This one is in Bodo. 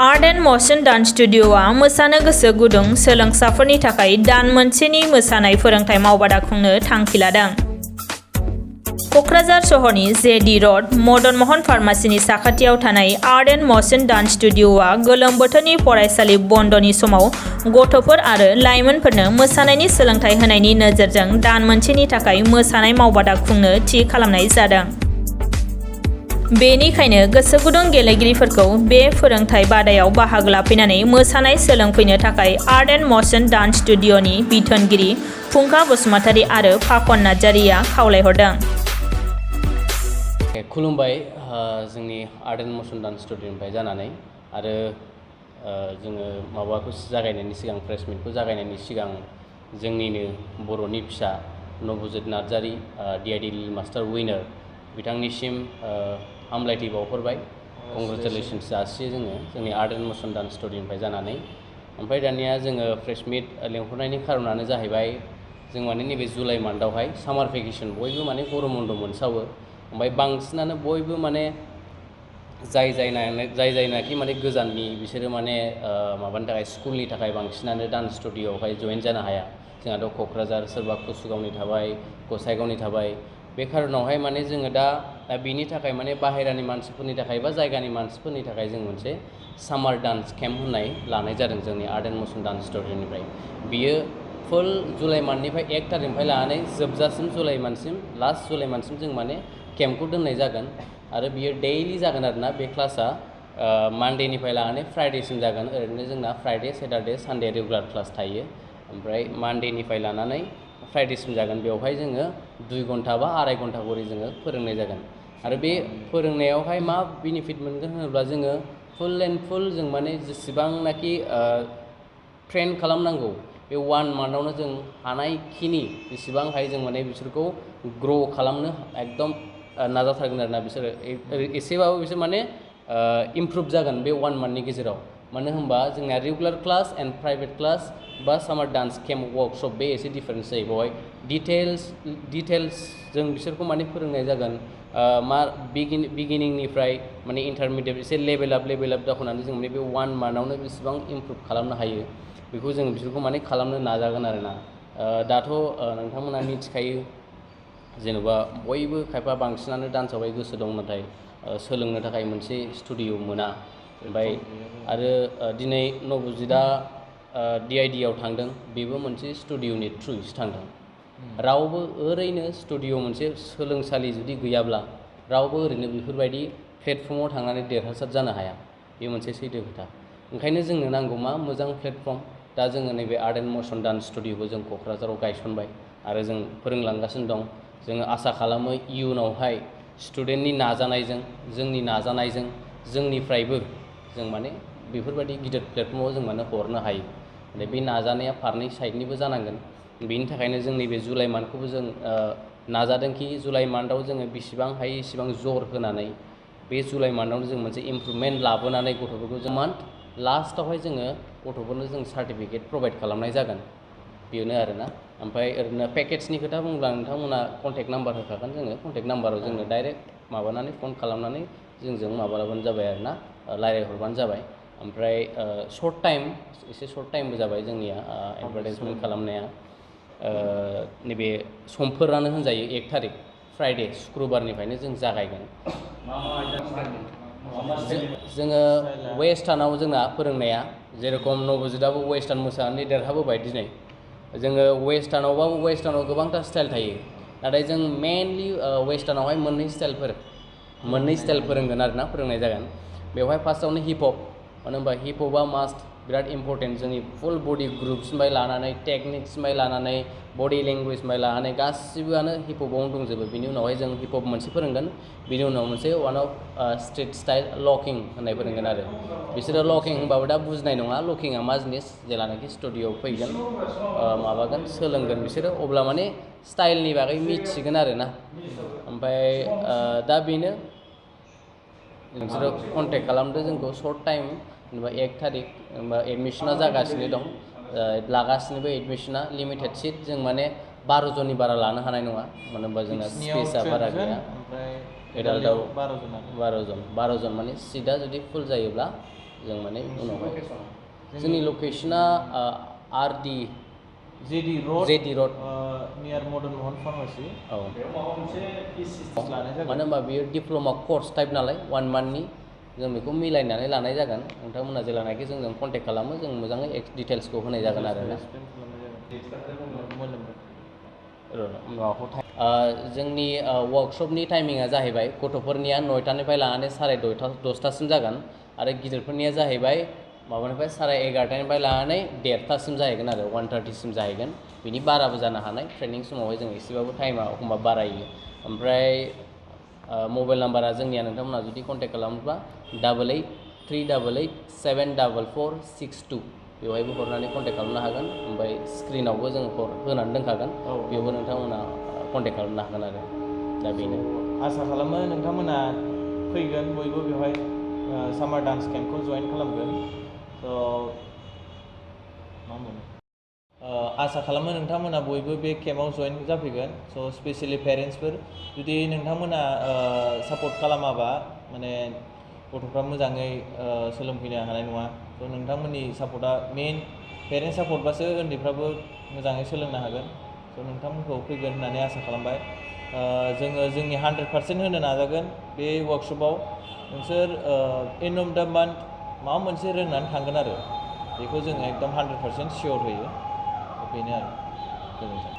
आर्ट एन्ड मशन डान्स स्टुडिय'आ मोसानो गोसो गुदुं सोलोंसाफोरनि थाखाय दान मोनसेनि मोसानाय फोरोंथाय मावबादा खुंनो थांखि लादों। क'क्राझार सहरनि जे.डी. र'ड मदन महन फार्मासिनि साखाथियाव थानाय आर्ट एन्ड मशन डान्स स्टुडिय'आ गोलोम बोथोरनि फरायसालि बन्दनि समाव गथ'फोर आरो लाइमोनफोरनो मोसानायनि सोलोंथाय होनायनि नोजोरजों दान मोनसेनि थाखाय मोसानाय मावबादा खुंनो थि खालामनाय जादों। बेनिखायनो गोसो गुदुं गेलेगिरिफोरखौ बे फोरोंथाय बादायाव बाहागो लाफैनानै मोसानाय सोलोंफैनो थाखाय आर्ट एन्ड मशन डान्स स्टुडिय'नि बिथोनगिरि फुंखा बसुमतारी आरो फाखन नार्जारिया खावलायहरदों। खुलुमबाय जोंनि आर्ट एन्ड मशन डान्स स्टुडिय'निफ्राय जानानै आरो जोङो माबाखौ जागायनायनि सिगां प्रेस मिटखौ जागायनायनि सिगां जोंनिनो बर'नि फिसा Nabajit Narzary DID master winner बिथांनिसिम हामलायथि बावहरबाय। कंग्रेचुलेसन्स जासियो जोंनि आर्ट एन्ड मशन डान्स स्टुडिय'निफ्राय जानानै। ओमफ्राय दानिया जोङो प्रेस मिट लेंहरनायनि खारनानो जाहैबाय जों माने नैबे जुलाइ मान्थआवहाय सामार भेकेसन बयबो माने गरम बन्द मोनसावो। ओमफ्राय बांसिनानो बयबो माने जायनाखि माने गोजाननि बिसोरो माने माबानि थाखाय स्कुलनि थाखाय बांसिनानो डान्स स्टुडिय'आवहाय जयेन जानो हाया। जोंहाथ' क'क्राझार सोरबा कसुगावनि थाबाय गसाइगावनि थाबाय। बे खारनावहाय माने जोङो दा बिनि थाखाय माने बाहेरानि मानसिफोरनि थाखाय बा जायगानि मानसिफोरनि थाखाय जों मोनसे सामार डान्स केम्प होननाय लानाय जादों जोंनि आर्ट एन्ड मशन डान्स स्टुडिय'निफ्राय। बियो फुल जुलाइ मान्थनिफ्राय 1 थारिखनिफ्राय लानानै जोबजासिम जुलाइ मान्थसिम लास्ट जुलाइ मान्थसिम जों माने केम्पखौ दोननाय जागोन आरो बियो डेइलि जागोन आरोना। बे क्लासआ मानडेनिफ्राय लानानै फ्राइडेसिम जागोन। ओरैनो जोंना Friday Saturday Sunday regular class थायो। ओमफ्राय मानडेनिफ्राय लानानै फ्राइडेसिम जागोन। बेवहाय जोङो 2 घन्टा बा 2.5 घन्टा करि जोङो फोरोंनाय जागोन। आरो बे फोरोंनायावहाय मा बेनिफिट मोनगोन होनोब्ला जोङो फुल एन्ड फुल जों माने जेसेबांनाखि ट्रेन खालामनांगौ बे 1 मान्थआवनो जों हानायखिनि जेसेबां हायो जों माने बिसोरखौ ग्र' खालामनो एकदम नाजाथारगोन आरोना। बिसोरो एसेबाबो बिसोर माने इमप्रुभ जागोन बे 1 मान्थनि गेजेराव। मानो होनबा जोंना regular class and private class बा सामार डान्स केम्प वर्कशप बे एसे डिफारेन्स जायो। बेवहाय डिटेल्स जों बिसोरखौ माने फोरोंनाय जागोन। मा बिगिनिंनिफ्राय माने इन्टारमिडियेट एसे लेभेल आप दाखोनानै जों माने बे 1 मान्थआवनो बेसेबां इमप्रुभ खालामनो हायो बेखौ जों बिसोरखौ माने खालामनो नाजागोन आरोना। दाथ' नोंथांमोना मिथिखायो जेन'बा बयबो खायफा बांसिनानो डान्सआवहाय गोसो दं नाथाय सोलोंनो थाखाय मोनसे स्टुडिय' मोना। ओमफ्राय आरो दिनै नबजितआ DID आव थांदों। बेबो मोनसे स्टुडिय'नि थ्रुयैसो थांदों। रावबो ओरैनो स्टुडिय' मोनसे सोलोंसालि जुदि गैयाब्ला रावबो ओरैनो बेफोरबायदि प्लेटफर्माव थांनानै देरहासार जानो हाया। बे मोनसे सैथो खोथा। ओंखायनो जोंनो नांगौ मा मोजां प्लेटफर्म। दा जोङो नैबे आर्ट एन्ड मशन डान्स स्टुडिय'खौ जों क'क्राझाराव गायसनबाय आरो जों फोरोंलांगासिनो दं। जोङो आसा खालामो इयुनावहाय स्टुडेन्टनि नाजानायजों जोंनि नाजानायजों जोंनिफ्रायबो जों माने बेफोरबायदि गिदिर प्लेटफर्माव जों माने हरनो हायो। बे नाजानाया फारनै साइडनिबो जानांगोन। बेनि थाखायनो जोंनि बे जुलाइ मान्थखौबो जों नाजादोंखि जुलाइ मान्थआव जोङो बेसेबां हायो एसेबां जर होनानै बे जुलाइ मान्थआवनो जों मोनसे इमप्रुभमेन्ट लाबोनानै गथ'फोरखौ जों मान्थ लास्टआवहाय जोङो गथ'फोरनो जों सार्टिफिकेट प्रभाइड खालामनाय जागोन। बेनो आरोना। ओमफ्राय ओरैनो पेकेजनि खोथा बुंब्ला नोंथांमोना कन्टेक्ट नाम्बार होखागोन। जोङो कन्टेक्ट नाम्बाराव जोंनो डाइरेक्ट माबानानै फन खालामनानै जोंजों माबालाबानो जाबाय आरोना, रायज्लायहरबानो जाबाय। ओमफ्राय सर्ट टाइमबो जाबाय जोंनिया एडभार्टाइजमेन्ट खालामनाया। नैबे समफोरानो होनजायो 1 थारिख फ्राइडे सुक्रुबारनिफ्रायनो जों जागायगोन। जोङो वेस्टार्नाव जोंना फोरोंनाया जेरेखम नबजितआबो वेस्टार्न मोसानानै देरहाबोबाय दिनै। जोङो वेस्टार्नाव गोबांथार स्टाइल थायो। नाथाय जों मेनलि वेस्टार्नावहाय मोननै स्टाइल फोरोंगोन आरोना, फोरोंनाय जागोन। बेवहाय फार्स्टआवनो हिप हप। मानो होनबा हिप हपआ मास्ट बिराद इम्परटेन्ट। जोंनि फुल बडि ग्रुप्सनिफ्राय लानानै टेकनिक्सनिफ्राय लानानै बडि लेंगुवेजनिफ्राय लानानै गासिबोआनो हिप हपआवनो दंजोबो। बिनि उनावहाय जों हिप हप मोनसे फोरोंगोन। बिनि उनाव मोनसे one of street style locking होननाय फोरोंगोन आरो। बिसोरो लकिं होनबाबो दा बुजिनाय नङा लकिंआ मा जिनिस। जेलानाखि स्टुडिय'आव फैगोन माबागोन सोलोंगोन बिसोरो अब्ला माने स्टाइलनि बागै मिथिगोन आरोना। ओमफ्राय दा बेनो नोंसोरो कन्टेक्ट खालामदो जोंखौ सर्ट टाइम जेनेबा 1 थारिख एडमिसना जागासिनो दं। लागासिनोबो एडमिसना लिमिटेड सिट। जों माने 12 जननि बारा लानो हानाय नङा। मानो होनबा जोंना स्पेसआ बारा गैया। एडाल्टआव 12 जन माने सिटआ जुदि फुल जायोब्ला जों माने उनावहाय जोंनि लकेसना आरडि जेडि रड नियार मदन महन फार्मासि औ बेयाव माबा मोनसे फिस लानाय जागोन मानो होनबा बेयो डिप्ल'मा कर्स टाइप नालाय 1 मान्थनि जों बेखौ मिलायनानै लानाय जागोन नोंथांमोना जेब्लानाखि जोंजों कन्टेक्ट खालामो जों मोजाङै डिटेल्सखौ होनाय जागोन आरोना जोंनि वार्कशपनि टाइमिंआ जाहैबाय गथ'फोरनिया 9टानिफ्राय लानानै 10:30सिम जागोन आरो गिदिरफोरनिया जाहैबाय माबानिफ्राय 11:30निफ्राय लानानै 1:30सिम जाहैगोन आरो 1:30सिम जाहैगोन बिनि बाराबो जानो हानाय ट्रेनिं समावहाय जों एसेबाबो टाइमा एखमबा बारायो ओमफ्राय मबाइल नाम्बारा जोंनिया नोंथांमोना जुदि कन्टेक्ट खालामोब्ला 8838774462 बेवहायबो हरनानै कन्टेक्ट खालामनो हागोन ओमफ्राय स्क्रिनावबो जों होनानै दोनखागोन बेयावबो नोंथांमोना कन्टेक्ट खालामनो हागोन आरो दा बेनो आसा खालामो नोंथांमोना फैगोन बयबो बेवहाय सामार डान्स केम्पखौ जइन खालामगोन आसा खालामो नोंथांमोना बयबो बे केम्पआव जइन जाफैगोन स' स्पेसियेलि पेरेन्टसफोर जुदि नोंथांमोना सापर्ट खालामाबा माने गथ'फ्रा मोजाङै सोलोंफैनो हानाय नङा स' नोंथांमोननि सापर्टआ मेइन पेरेन्टस सापर्टबासो उन्दैफ्राबो मोजाङै सोलोंनो हागोन स' नोंथांमोनखौ फैगोन होननानै आसा खालामबाय जोङो जोंनि 100% होनो नाजागोन बे वार्कशपआव नोंसोर एन्ड अफ दा मान्थ माबा मोनसे रोंनानै थांगोन आरो बेखौ जोङो एकदम 100% सियर होयो बेनो आरो गोजोन्थों